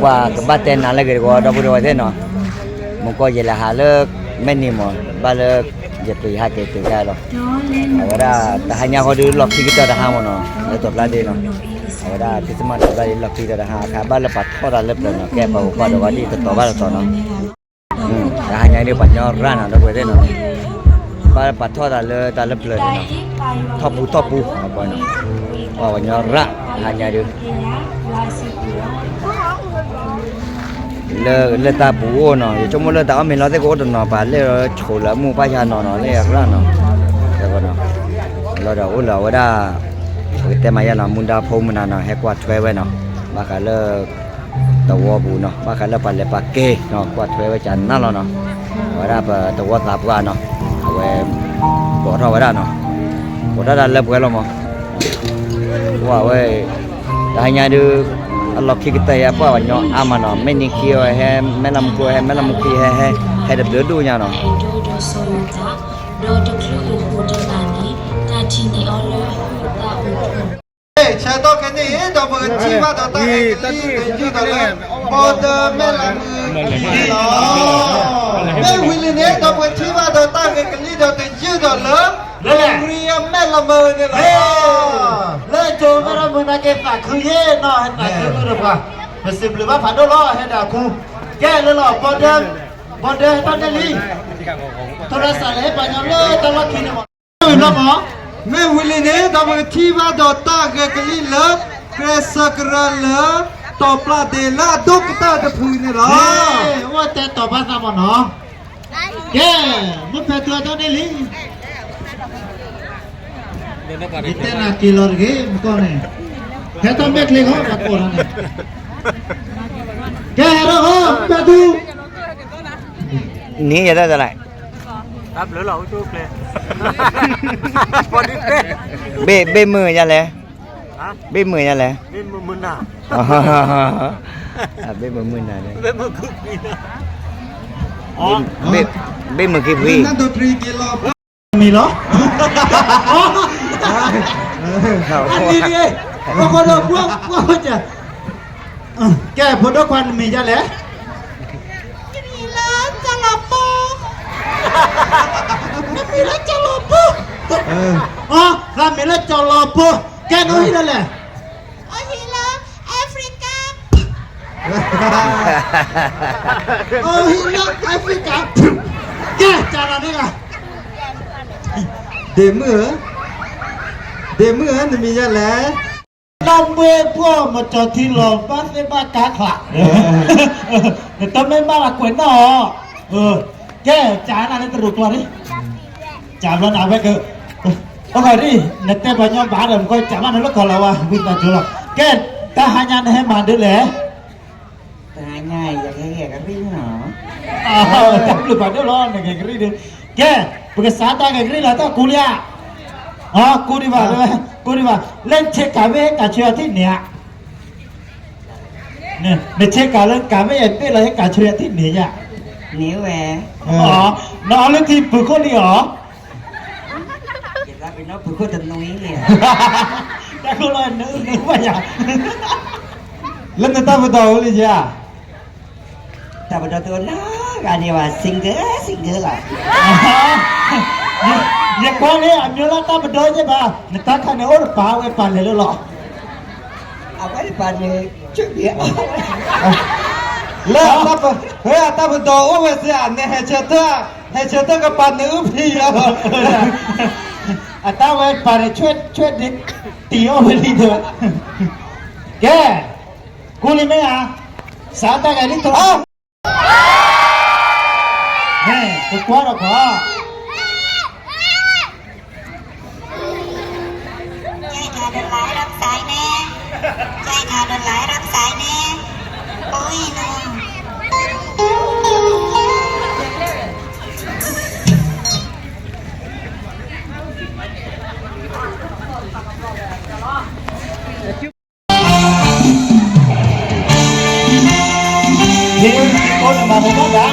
ပှၤကဘၣ်တဲနၤလၢဂ့ၤတဂီၤ ဒီပုၢ်ဒီဝဲၢ်သ့ၣ်နီၤ, မုၢ်ကီၢ်ယဲလဲၤဟးလၢ မဲၢ်နံၤမး ဘၣ်လၢ ယပျံၤဟးက့ၤတုၤခဲလီၤ. အဝဲဒၣ် တဟါညါဃီဒုးလီၢ်ခံကတၢၢ်တဟါမးနီၤ လၢတီၤပျၢ်ဒ့နီၤ, အဝဲဒၣ် Christmas တီၤပျၢ်ဒ့လီၢ်ခံကတၢၢ်တဟါ အခါဘၣ်လၢပှၤထီၣ်တၢ်လၢပျၢၤနီၤ ကဲပှၤဂီၤကီၢ်ဒီးဝဲဒၣ်တတီၤဘၣ်တတီၤနီၤ တဟါညါဒုး ပှၤကညီရၣ်နီၤ ဒီပုၢ်ဝဲၢ်သ့ၣ်နီၤ, ဘၣ်ပှၤထီၣ်တၢ်လၢတၢ်လၢပျၢၤန့ၣ်နီၤ, ထီၣ်ပူၤထီၣ်ပူၤ ပှၤကညီရၣ် တဟါညါဒုး လၢလၢတၢ်ပူၤအိၣ်နီၤ ယဆိကမိၣ်လၢတၢ်အီၣ်မ့ၤလီၤသ့ၣ်ကအိၣ်တနီၤ ပှၤလၢဆိးလၢအမူၢ်ပၢ်ယါနီၤနီၤ လၢရၣ်နီၤ, လီၤဒီးအိၣ်လၢအဝဲဒၣ် ပကတဲမၤယါနီၤ မူဒါဖိမုၢ်နၤနီၤ ဟဲကွၢ်ထွဲဝဲနီၤ, ဘၣ်ဃးလၢ သဝီပူၤနီၤ ဘၣ်ဃးလၢပှၤလဲၤပှၤက့ၤနီၤ ကွၢ်ထွဲဝဲကနၣ်လီၤနီၤ, အဝဲဒၣ်ပသဝီသးပှၢ်နီၤ, အဝဲ ပိာ်ထီၣ်ဝဲဒၣ်နီၤ, ပိာ်ထီၣ်ဒၣ်လၢပှဲၤလီၤမး, ဝဲ တဟါညါဒုး အလီၢ်ခံကတၢၢ်အံၤ အပှၢ်ပှၤညီအါမးနီၤ မဲၢ်နံၤခံအီၤဟဲ မဲၢ်လၢမူခိၣ်ဟဲ မဲၢ်လၢမူခံဟဲ ဟဲ ဟဲတဘျုးဒူၣ်ညါနီၤ ဆၢကတီၢ်ခဲအံၤန့ၣ် ဒီးပကထံၣ်ဘၣ်ဒီးတၢ်ဂဲၤကလံၣ်တယုၢ်ဒီးလၢ border မဲၢ်လးမုၢ်လီၤ. မ့ၢ်ဝံၤလံန့ၣ် ဒီးပကထံၣ်ဘၣ်ဒီးတၢ်ဂဲၤကလံၣ်ဒီးတယုၢ်ဒီးလၢ Korea မဲၢ်လးမုၢ်န့ၣ်လီၤ. လၢကၠိမဲၢ်လးမုၢ်နာ်က့ၤသးခုယ့ၣ်နီၤ ဟဲသးခုမုၢ်ဒီးပှၤ ပစံးဘျုးဘၣ်ဖးဒိၣ်လီၤ ဟဲသးခု, ကဲလၢလီၤ border, border ဟဲထီၣ်န့ၢ်လံ, ထူရၢ်စးလဲၤဟဲပှၤညီလၢတၢ်လီၢ်ခံန့ၣ်မး မ့ၢ်ဝံၤလံန့ၣ် ဒီးပကထံၣ်ဘၣ်ဒီးတၢ်ဂဲၤကလံၣ်လၢ ကျဲးစၢးကရၢလၢ တီၤပျၢ်ဒ့လၢအဒိၣ်ကတၢၢ်တဖုန့ၣ်လီၤ. အိၣ်တဲတီၤဘၣ်သးမးနီၤ, ကဲ, မုၢ်ဖဲထူအထီၣ်န့ၢ်လံ, ယတဲနၤက့ၤလီၤတဂ့ၤ မုၢ်ကီၢ်န့ၣ်, ဟဲထီၣ်မဲာ်ချ့လီၤ ပှၤကိးလီၤန့ၣ်, ကဲ, ဟဲထီၣ်လီၤ မုၢ်ဖဲထူ န့ၣ်ယဲဒၣ်တၢ်လဲၣ်, တၢ်ဘျုးလီၤ အိၣ်ကၠိကျဲ, ဘ့ၣ် ဘ့ၣ်မုၢ်ယါလဲၣ်, ဘ့ၣ်မုၢ်ယါလဲၣ်, ဘ့ၣ်မုၢ်မုၢ်နၤ, ဘ့ၣ်မုၢ်မုၢ်နၤန့ၣ်, ဘ့ၣ်မုၢ်ခံဖှံ, မံၤလီၤ, အနံၤန့ၣ်, ပကဒီးကွၢ်ကွၢ်ဝဲက ကဲ, ဖိဒိၣ်ခွါနမံၤဒ်လဲၣ်, နမံၤလၢကၠီလီၤပူ, နမံၤလၢကၠီလီၤပူ, အ, သးမံၤလၢကၠီလီၤပူ, ကဲနအိၣ်ဟံၣ်လၢလဲၣ်, အိၣ်ဟံၣ်လၢ Africa, အိၣ်ဟံၣ်လၢ Africa, ကဲ, ကနၤန့ၣ်လီၤ, ဒ့မုၣ်ဧၢ, ဒ့မုၣ်ဧၢ နမံၤဒ်လဲၣ် တၢ်မွဲပှီၢ်မတီၤထံလီၤ ဘၣ်သ့ၣ်ဘၣ်ကါခး, နတမ့ၢ်ဘၣ်လၢကွဲးနီၣ်အီၤ, ကဲ, ကနၤန့ၣ်တရူးကျီၢ်န့ၣ်, ကဘျီနဝဲက, အိၣ်ခီဒ်, နတဲပှၤညီဘၣ်ဒီး မ့ၢ်ကဘၣ်နလၢကီၢ်လီၤဝဲ ဝံသးစူၤလီၤ, ကဲ, တဟါညါနဟဲမၤဒ်လဲၣ် တဟါညါအံၤ ယကဟဲဂဲၤကရံၣ်နီၤ, တၢ်ဘျုးဖးဒိၣ်လီၤ နဂဲၤကရံၣ်ဒုး, ကဲ, ပကစးတၢ်ဂဲၤကရံၣ်လီၤ တၢ်ကူလံဧါ, ကူဒံးဘၣ်, ကူဒံးဘၣ်, လၢနဆ့ကၤမ့ၢ်ဟဲကၤဆၢအထံၣ်န့ၣ်ဧါ, နဆ့ကၤလၢကၤမ့ၢ်ယဘ့ၣ်လီၤ ဟဲကၤဆၢအထံၣ်န့ၣ်ဧါ, န့ၣ်ဝဲ, နအီလၢထံပူၤခိၣ်လံဧါ ယသးပ့ၤနီၣ်ပူၤခိၣ်တနွံလံ, တၢ်ခိၣ်လီၤနုနုဘၣ်ယၤ, လၢနတၢ်ပတီၢ်အိၣ်လံဧါ, တၢ်ပတီၢ်တအိၣ်နီတဂၤန့ၣ်ဘၣ် single single လီၤ, ယကွၢ်န့ၣ် အမျိုးလၢတၢ်ပတီၢ်ယဲၢ်ဘၣ် နတၢ်ခါန့ၣ်အိၣ်တပၤဝဲပာ်လဲၤလၢလီၤ အဝဲတပၤန့ၣ် ဆူၣ်ဘံၣ်အီၣ်ဝဲ လၢအတၢ်ပ, ဝဲအတၢ်ပတီၢ်အိၣ်ဝဲစ့ၢ်ဧါ နဟဲဆၢထၢၣ်, ဟဲဆၢထၢၣ်ကပၤနုအုၣ်ဖံးလီၤ, အတၢ်ဝဲပာ်န့ၣ် ဆွဲၣ်ဒ့တံၤအီၣ်ဝဲလံဒီး, ကဲ, ကူလံမ့ၢ်ဧါ, စးတၢ်ဂဲၤလံထီၣ် မ့ၢ်ကကွၢ်ဒီးကွၢ် ကြိုက်တာတလိုက် ရမ်းဆိုင်နေ ကြိုက်တာတလိုက် ရမ်းဆိုင်နေ ကိုကြီးနော် Hê, k'o nà mà hông mâo đá.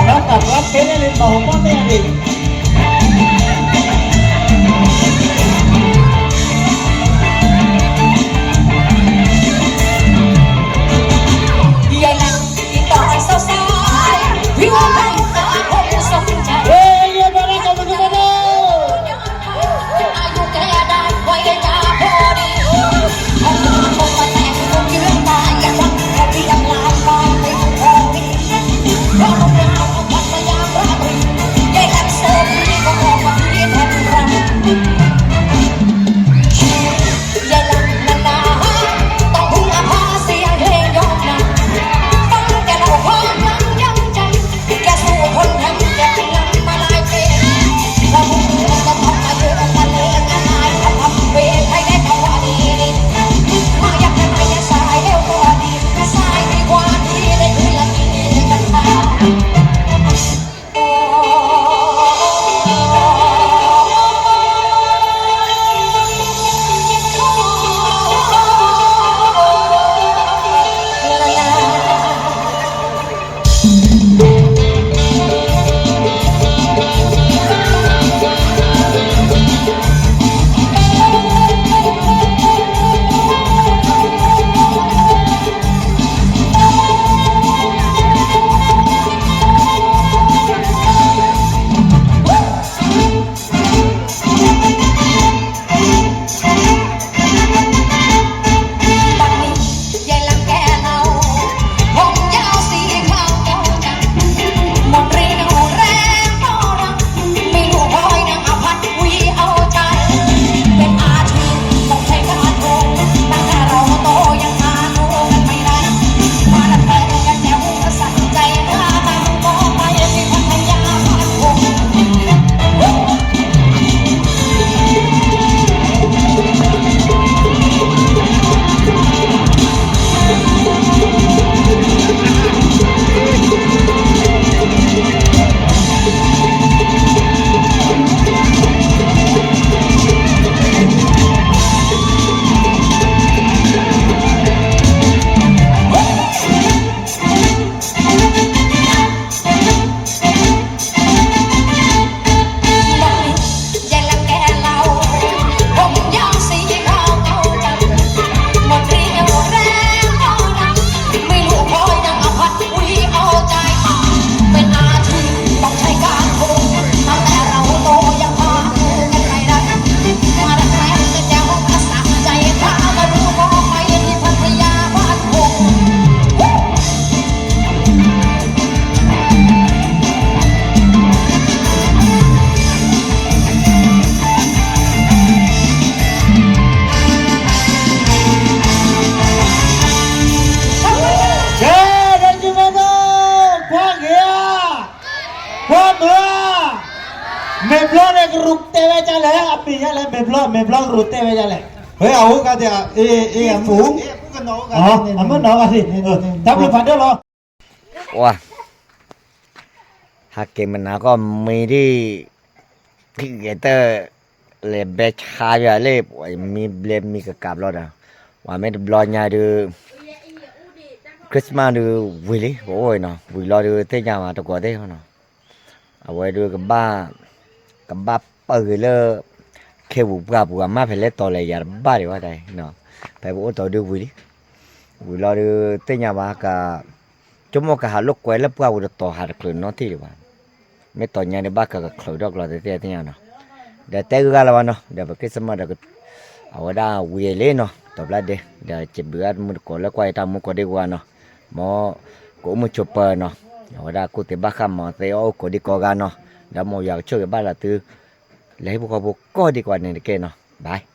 Nó tập rap thế nên mà hông mâo mẹ đi. မ့ၢ်ဘျီန့ၣ်ကရူၢ်တဲဝဲဒ်လဲၣ်, အမ့ၢ်ဒ်လဲၣ်, မ့ၢ်ဘျီ, မ့ၢ်ဘျီကရူၢ်တဲဝဲဒ်လဲၣ်. ဟဲ အအိၣ်ကသ့, အ့ၣ်, အ့ၣ်, အမူ, အမ့ၢ်နီၢ်ကသ့, တၢ်ဘျုးဖးဒိၣ်လီၤ. ဝါ, ဟးက့ၤမနၤကီၢ်မံဒံၣ်, ဂဲၤတၢ်, လဲၤဘဲဆါယၤလၢ မံဘျဲမံကကးဘျီဒီး, ဝဲမ့ၢ်တဘျီညါဒုး Christmas ဒုးဝံၤလံ, ပအိၣ်နီၤ, ဝံၤလီၤဒုးသ့ၣ်ညါဘၣ်တကိးသ့ၣ်နီၤ, အဝဲဒုးကဘၣ်, ကဘၣ်ပာ်ဂ့ၤလၢ ခ့ပူၤပှၢ်ပူၤအမါဖဲလဲၣ်တီၤလဲၣ်ယၤတဘၣ်ဒံးဘၣ်တၢ်, ဖဲပအိၣ်တီၤဒုးဝံၤလံ, ဝံၤလီၤဒုးသ့ၣ်ညါဘၣ်က, ဆိကမိၣ်ကဟးလိာ်ကွဲလၢပှၢ်ပူၤတတီၤဟးတချုးနီတထံၣ်ဒံးဘၣ်, မ့ၢ်တီၤညါဒုးဘၣ်ကကချုးထီၣ်ကျီသ့ၣ်သ့ၣ်ညါနီၤ, ဒီးတဲဂုၤဂၤလၢၤဘၣ်နီၤ, ဒီးပ Christmas ဒီး အဝဲဒၣ်ဝံၤအလံနီၤ, တီၤဖျါဒဲး, ဒီးစံးဘျုးအါမူတကိးလၢကွၢ်ယတၢ်မူကိးဒံကိးဂၤနီၤ, မ်ကအိၣ်မုာ်ဆိးပၢၤနီၤ, အဝဲဒၣ်ကူၣ်သ့ဘၣ်ဃးမၤသ့အီၣ်အိၣ်ကိးဒံကိးဂၤနီၤ, ဒီးမ်ယွၤကဆိၣ်ဂ့ၤဘၣ်လၢသု, လၢဟံၣ်ဖိဃီဖိကိးဒံကိးဂၤန့ၣ်တက့ၢ်နီၤ, bye.